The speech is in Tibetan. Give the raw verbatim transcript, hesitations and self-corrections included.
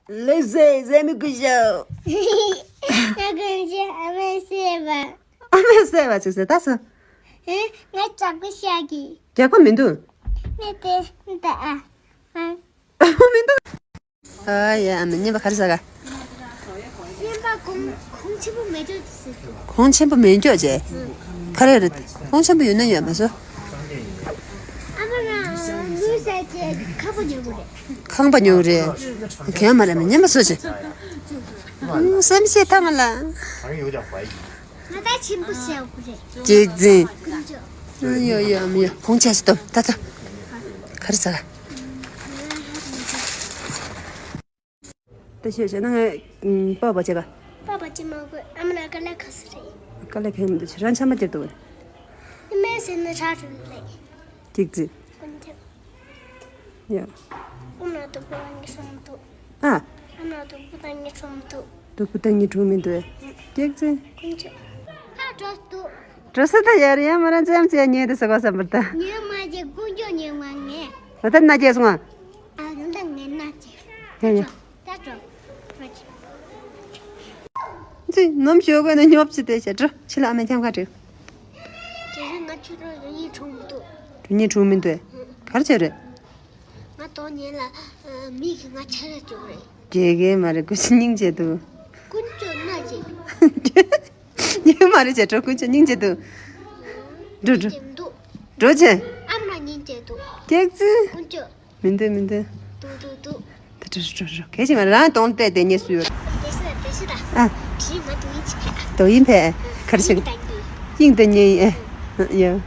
ལེགས་སེ་ཟེ་མི་དགོས་ཤོག་ང་དགོས་ཤོག་ཨ་མས་བསད་པ། ཨ་མས་བསད་པ་ཅིག་ཟེར་ད་སོ། ཧེ། ང་ཇག་པ་ཤག་གི། ཇག་པ་མི་འདུག་ངས་དེ་འདི་ཨ། ཨ། ཇག་པ་མི་འདུག་ཨ་ཡ་ཨ་མ་རྔན་པ་ག་རེ་ཟ་ག་རྔན་པ་གོང་གོང་ཆེན་པོ་མེད་འགྲོ་ཟེར། གོང་ཆེན་པོ་མེད་འགྲོ་ཟེར། ག་རེ་རེད། གོང་ཆེན་པོ་ཡོད་ན་ཡོད་མ་བཟོ། ཨ་མ་རང་ལུས་ཟ་ཅེས་ཁང་པ་ཉོ་གི་རེད། ཁང་པ་ཉོ་གི་རེད། གན་མ་རེད་མ་རྔན་པ་བཟོ་ཅེས། བསམ་ཤེས་ཐང་ལ། ང་ད་ཆེན་པོ་ཟ་གི་རེད། སྐྱེག་རྫུན། ཀུན་སྤྱོད། ཡོ་ཡོ་ཨ་མ་ཡོ་ཁོང་ཆ་ཞིག་སྟོབས་ད་ད། ག་རེ་ཟ། ད་ཤོད་བྱས་ན་ངས་པགས་པ་བྱེད་ག་པགས་པ་བྱེད་མ་དགོས། ཨ་མ་ལགས་དཀའ་ལས་ཁག་ས་རེད། དཀའ་ལས་ཁག་མི་འདུག་ཁྱེད་རང་ཆ་མ་བརྒྱབ་འདུག་ཨ་མས་ཟེར་ན་ཧྲ་རུ་རེད། སྐྱེག་རྫུན། ཀུན་སྤྱོད། ཡ། ཨ་མ་ལགས་སྡུག་པོ་ལ་ངས་སྲུང་འདུག་ཨ། ཨ་མ་ལགས་སྡུག་པོ་ད་ངས་སྲུང་འདུག་སྡུག་པོ་ད་ངས་སྲུང་མི་འདུག་སྐྱེག་རྫུན། ཀུན་སྤྱོད། ཧ་འགྲོ་འདུག་འགྲོ་ས་ད་ཡར་ཡང་མ་རང་ཙམ་ཙམ་ཉོས་དེ་ཟ་གོ་བསམ་པར་ད། ཉོས་མ་བྱེད་ཀུན་སྤྱོད་ཉོས་མ་ངས། འོ་ད་མནའ་སྐྱེལ་སོང་ཨ། ཨ་ད་ངས་མནའ་སྐྱེལ། ཡ་ཡ། ད་འགྲོ། འགྲོ་ཅིག་ཙི་ནམ་ཞོགས་གོན་ནས་ཉོབ་ཅི་དེ་བྱས་འགྲོ། ཕྱི་ལ་ཨ་མས་འཁྱམ་ག་འགྲོ། དེ་རིང་ང་ཁྱོད་རང་རང་ཉིད་གྲོངས་མི་འདུག་གྲོངས་ཉིད་གྲོངས་མི་འདུག་ག་རེ་བྱས་རེད། ང་དོ་ཉན་ལ། མིག་གིས་ང་ཆ་ར་བཅུག་རེད། དགེ་རྒན་མ་རེད་ཀུན་སྙིང་རྗེ་འདུག་ཀུན་སྤྱོད་མ་བྱེད། ཉིན་མ་རེད་བྱས་འགྲོ་ཀུན་སྤྱོད་སྙིང་རྗེ་འདུག་འགྲོ་འགྲོ། ཉིན་འདུག་འགྲོ་བྱས། ཨ་མ་སྙིང་རྗེ་འདུག་སྐྱེག་རྫུན། ཀུན་སྤྱོད། མི་འདུག་མི་འདུག་འདུག་འདུག་འདུག་ད་འགྲོ་འགྲོ་འགྲོ་གལ་ཆེ་མ་རང་གདོང་བལྟས་དེ་ངས་སུ་ཡོད། དེ་སུ་དེ་སུ་ད། ཨ། དེ་རིང་ང་དོ་དབྱིངས་ཅིག་ཕེབས། དོ་དབྱིངས་ཕེབས། ག་རེ་བྱེད་ཀྱི། དབྱིངས་དང་གཉེན་ཡིན་ཨེ། ཡ།